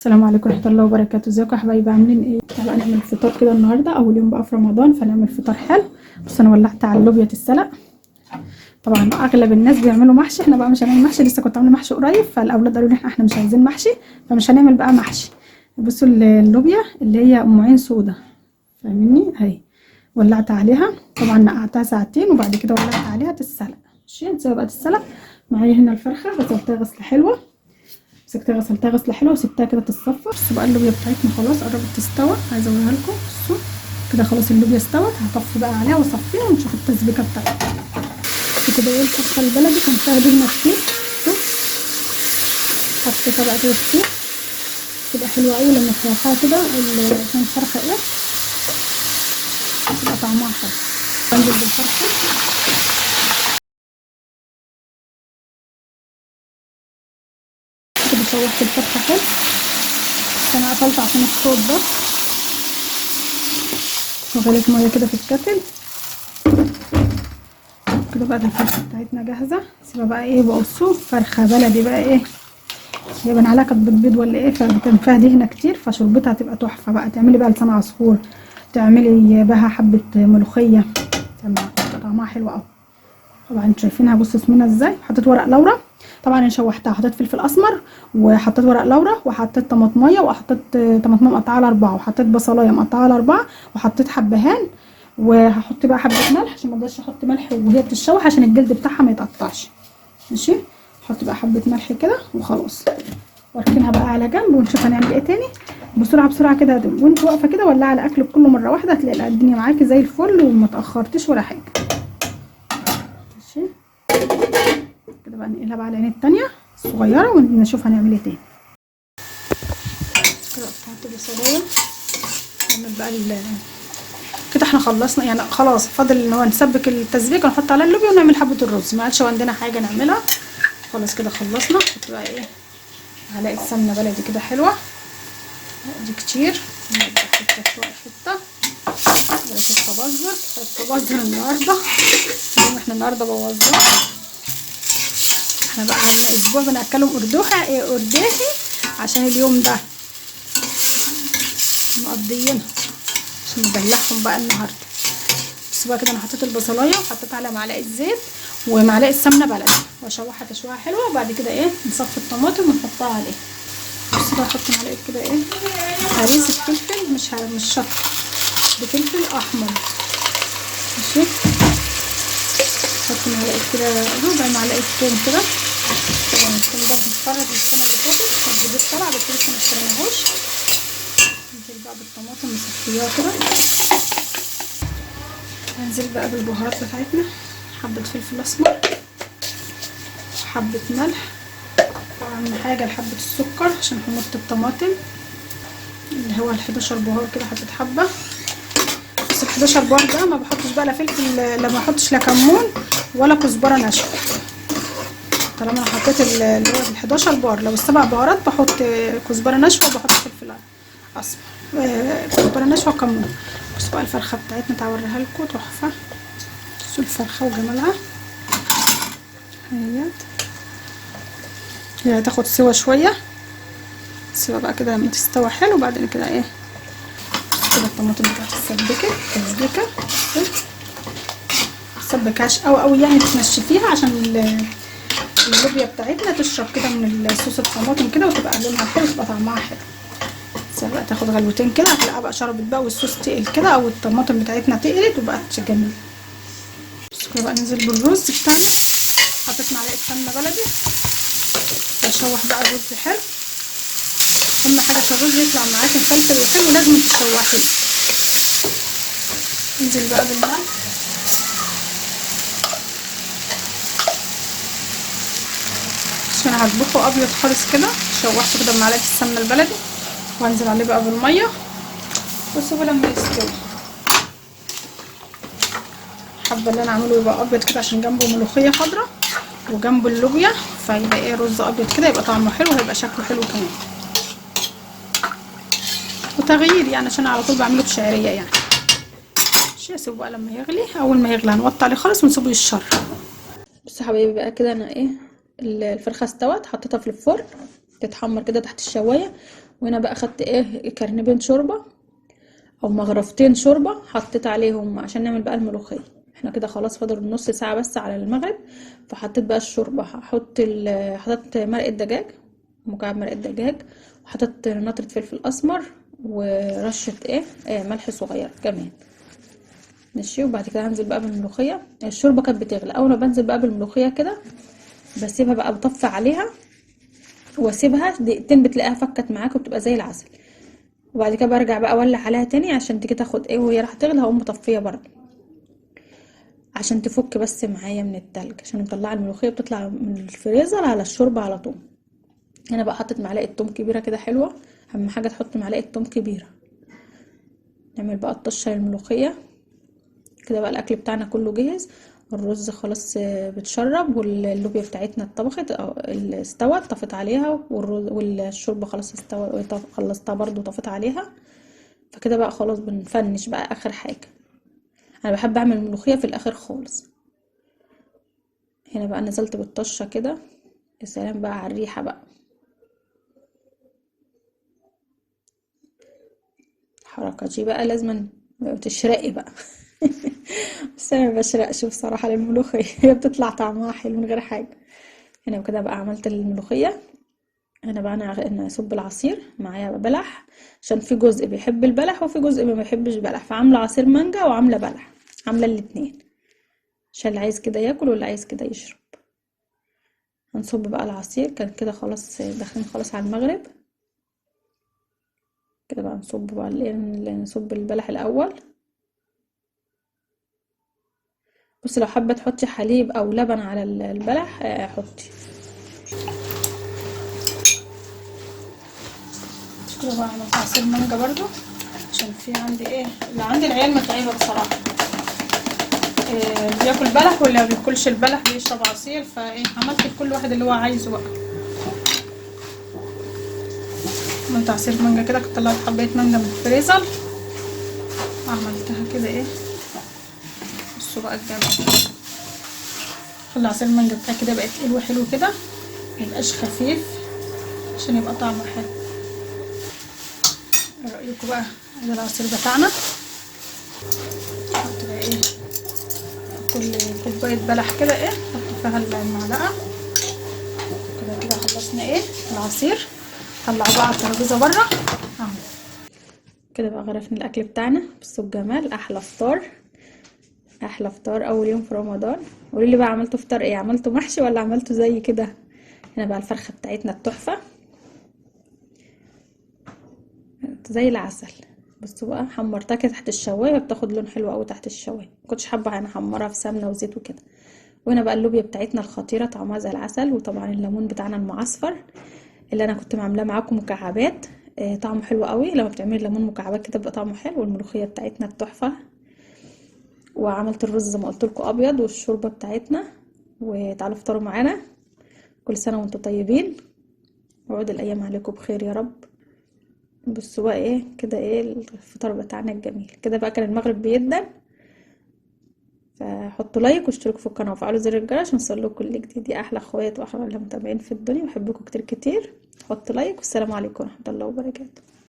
السلام عليكم ورحمة الله وبركاته. ازيكم يا حبايبي، عاملين ايه؟ تعالوا نعمل فطار كده النهارده، اول يوم بقى في رمضان، فنعمل فطار حلو. بس انا ولعت على اللوبيا تتسلق. طبعا اغلب الناس بيعملوا محشي، احنا بقى مش هنعمل محشي، لسه كنت عامله محشي قريب، فالاولاد قالوا لي احنا مش عايزين محشي، فمش هنعمل بقى محشي. بصوا اللوبيا اللي هي ام عين سودا، فاهميني؟ اهي ولعت عليها، طبعا نقعتها ساعتين وبعد كده ولعت عليها تتسلق. ماشي، نسيبها بقى تتسلق. معايا هنا الفرخه غسلتها غسله حلوة، مسكتها غسلتها غسله حلوة وسبتها كده تتصفى. بصوا بقى اللوبيا بتاعتنا خلاص قربت تستوى، عايزه اوريها لكم. بصوا كده خلاص اللوبيا استوت، هطفي بقى عليها واصفيها ونشوف التسبيكه بتاعتها. بصوا كده ايه الفرخه البلدي كان فيها دهنه كتير، بصوا حطيتها بقى كده كتير، تبقى حلوة قوي لما تشوحها كده عشان الفرخه ايه تبقى طعمها حلو. بنزل بالفرخه كده، شوحت الفرخه حلو، بس انا قفلت عشان الصوت ده. وغليت مية كده في الكتل كده. بقى الفرخه بتاعتنا جاهزة. سيبها بقى ايه، بقصة فرخة بلدي بقى ايه، هي بان عليها كانت بتبيض ولا ايه، فكان فيها دهنه كتير، فشربتها هتبقى تحفة بقى. تعملي بقى لسان عصفور، تعملي بها حبه ملوخية، تبقى طعمها حلو قوي. طبعا انتوا شايفينها، بصوا سمينه ازاي. حطيت ورق لورا، طبعا انا شوحتها، حطيت فلفل اسمر وحطيت ورق لورا وحطيت طماطميه وحطيت طماطم مقطعه على 4، وحطيت بصلايه مقطعه على 4، وحطيت حبهان، وهحط بقى حبه ملح عشان ما اقدرش احط ملح وهي بتتشوح عشان الجلد بتاعها ما يتقطعش. ماشي، احط بقى حبه ملح كده وخلاص، واركنها بقى على جنب ونشوف هنعمل ايه تاني بسرعة بسرعة كده. وانت واقفة كده ولا على اكلك كله مرة واحدة، هتلاقي الدنيا معاكي زي الفل وما تاخرتيش ولا حاجة. ماشي كده بقى نقلها بقى على العين التانية الصغيرة ونشوف هنعمل ايه تاني. كده قطعت بصلايه، نعمل بقى كده احنا خلصنا يعني، خلاص فاضل ان هو نسبك التسبيكه ونحط عليها اللوبيا ونعمل حبه الرز، ما عادش عندنا حاجة نعملها خلاص كده خلصنا. نحط بقى ايه معلقه سمنه بلدي كده حلوة، دي كتير، حتة فوق حتة، بلاش التبذر، كفاية التبذر النهارده، المهم احنا النهارده بوظناه. احنا بقى عندنا اسبوع بناكلهم اردوحه ايه ارداحي عشان اليوم ده مقضيينها، عشان ندلعهم بقى النهارده. بس بقى كده انا حطيت البصلايه وحطيت عليها معلقه زيت ومعلقة سمنه بلدي واشوحها تشويحه حلوة، وبعد كده ايه نصفي الطماطم ونحطها عليها. بصوا بقى احط معلقه كده ايه هريسه فلفل، مش شطه، ده فلفل احمر. ماشي، احط معلقه كده ربع معلقه توم كده، طبعا التوم ده متفرج السنة اللي فاتت كان جديد طلع بس لسه ما اشتريناهوش. ننزل بقى بالطماطم نصفيها كده، ننزل بقى بالبهارات بتاعتنا، حبه فلفل اسمر وحبه ملح، واهم حاجة حبه السكر عشان حموضه الطماطم اللي هو ال11 بهار كده، حطيت حبه بس. ال11 بهار ده ما بحطش بقى لا فلفل، لا ما بحطش لا كمون ولا كزبره ناشفة، طالما انا حطيت اللي هو ال11 بهار، لو السبع بهارات بحط كزبره ناشفة وبحط فلفل اسمر، كزبره ناشفة وكمون. بصوا بقى الفرخه بتاعتنا تعوريها لكم تحفة، بصوا الفرخه وجمالها اهيت، هي هتاخد سوا شوية، سوا بقى كده لما تستوى حلو. وبعدين كده ايه كده الطماطم بتاعتي اتسبكت تسبيكه، متسبكهاش قوي قوي يعني، تنشفيها عشان اللوبيا بتاعتنا تشرب كده من الصوص الطماطم كده، وتبقى لونها حلو وتبقى طعمها حلو. سيبها بقى تاخد غلوتين كده، هتلاقيها بقى شربت بقى والصوص تقل كده، او الطماطم بتاعتنا تقلت وبقت جميلة. بس كده بقى ننزل بالرز بتاعنا، حطيت معلقه سمنه بلدي، اشوح بقى الرز حلو. اهم حاجة عشان الرز يطلع معاكي مفلفل وحلو لازم تشوحيه. ننزل بقى بالملح، عشان هطبخه ابيض خالص كده، شوحته كده بمعلقه السمنة البلدي، وانزل عليه بقى بالمية واسيبه لما يستوي. حابة اللي انا اعمله يبقى ابيض كده عشان جنبه ملوخية خضراء وجنبه اللوبيا، فيبقى ايه رز ابيض كده، يبقى طعمه حلو وهيبقى شكله حلو كمان، وتغيير يعني عشان على طول بعمله بشعريه يعني. ماشي، اسيبه بقى لما يغلي، اول ما يغلي هنوطي عليه خالص ونسيبه يتشرب. بصوا حبايبي بقى كده انا ايه الفرخه استوت، حطيتها في الفرن تتحمر كده تحت الشوايه، وهنا بقى خدت ايه كرنبين شوربة او مغرفتين شوربة، حطيت عليهم عشان نعمل بقى الملوخية. احنا كده خلاص فاضل نص ساعة بس على المغرب، فحطيت بقى الشوربة. حطيت مرقه دجاج، مكعب مرقه دجاج، وحطيت نطره فلفل اسمر، ورشه ايه ملح صغير كمان، ماشي. وبعد كده هنزل بقى بالملوخيه. الشوربة كانت بتغلي، اول ما بنزل بقى بالملوخيه كده بسيبها بقى، بطفي عليها واسيبها دقيقتين، بتلاقيها فكت معاك وبتبقى زي العسل. وبعد كده برجع بقى اولع عليها تاني عشان تيجي تاخد ايه، وهي راح تغلي هقوم مطفيه برضه عشان تفك بس معايا من التلج، عشان مطلعه الملوخية بتطلع من الفريزر على الشوربة على طول. هنا بقى حطيت معلقه توم كبيرة كده حلوة، اهم حاجة تحط معلقه توم كبيرة. نعمل بقى الطشه للملوخيه كده بقى. الاكل بتاعنا كله جاهز، الرز خلاص بتشرب، واللوبيا بتاعتنا اتطبخت او استوت، طفت عليها، والرز والشوربه خلاص استوت، خلصتها برضو طفت عليها. فكده بقى خلاص بنفنش بقى اخر حاجة. انا بحب اعمل الملوخية في الاخر خالص. هنا بقى نزلت بالطشه كده، يا سلام بقى على الريحة بقى، الحركة دي بقى لازم تشرقي بقى. بس انا ما بشرقش بصراحة للملوخيه، هي بتطلع طعمها حلو من غير حاجة. هنا كده بقى عملت الملوخية. هنا بقى انا اصب العصير معايا بلح، عشان في جزء بيحب البلح وفي جزء ما بيحبش بلح، فعامله عصير مانجا وعامله بلح، عامله الاتنين عشان اللي عايز كده ياكل واللي عايز كده يشرب. هنصب بقى العصير، كان كده خلاص داخلين خلاص على المغرب كده بقى. نصب بقى نصب البلح الاول. بصي لو حابة تحطي حليب او لبن على البلح حطي. كده بقى عملت عصير مانجا برضو، عشان في عندي ايه اللي عندي العيال متعبة بصراحة، إيه بياكل بلح واللي ما بياكلش البلح بيشرب عصير، فايه عملت لكل واحد اللي هو عايزه بقى. عملت عصير مانجا كده، كنت طلعت حبايه مانجا من الفريزر عملتها كده ايه. بصوا بقى الجمال، خلي عصير المانجا بتاعي كده بقى تقيل وحلو كده، ميبقاش خفيف عشان يبقى طعمه حلو. ايه رايكم بقى؟ ادي العصير بتاعنا. نحط بقى ايه كل كوباية بلح كده ايه، نحط فيها المعلقة كده. كده خلصنا ايه العصير، طلعوا بقى على الترابيزة بره اهو. كده بقى غرفنا الاكل بتاعنا. بصوا الجمال، احلى فطار، احلى فطار اول يوم في رمضان. قولوا لي بقى عملتوا فطار ايه؟ عملتوا محشي ولا عملتوا زي كده؟ هنا بقى الفرخه بتاعتنا التحفة زي العسل. بصوا بقى حمرتها كده تحت الشوايه، بتاخد لون حلو قوي تحت الشوايه، ما كنتش حابة انا احمرها في سمنه وزيت وكده. وهنا بقى اللوبيا بتاعتنا الخطيرة طعمها زي العسل، وطبعا الليمون بتاعنا المعصفر اللي انا كنت عاملاه معاكم مكعبات، طعمه حلو قوي لما بتعملي ليمون مكعبات كده بيبقى طعمه حلو. والملوخيه بتاعتنا التحفة، وعملت الرز زي ما قلت لكم ابيض، والشوربه بتاعتنا. وتعالوا افطروا معانا، كل سنة وانتم طيبين، وعود الايام عليكم بخير يا رب. بصوا بقى ايه كده، ايه الفطار بتاعنا الجميل كده بقى. كان المغرب بيدن، فحطوا لايك واشتركوا في القناة وفعلوا زر الجرس عشان يوصلكوا كل جديد. يا احلى اخوات واحلى متابعين في الدنيا، بحبكم كتير كتير. حطوا لايك، والسلام عليكم ورحمة الله وبركاته.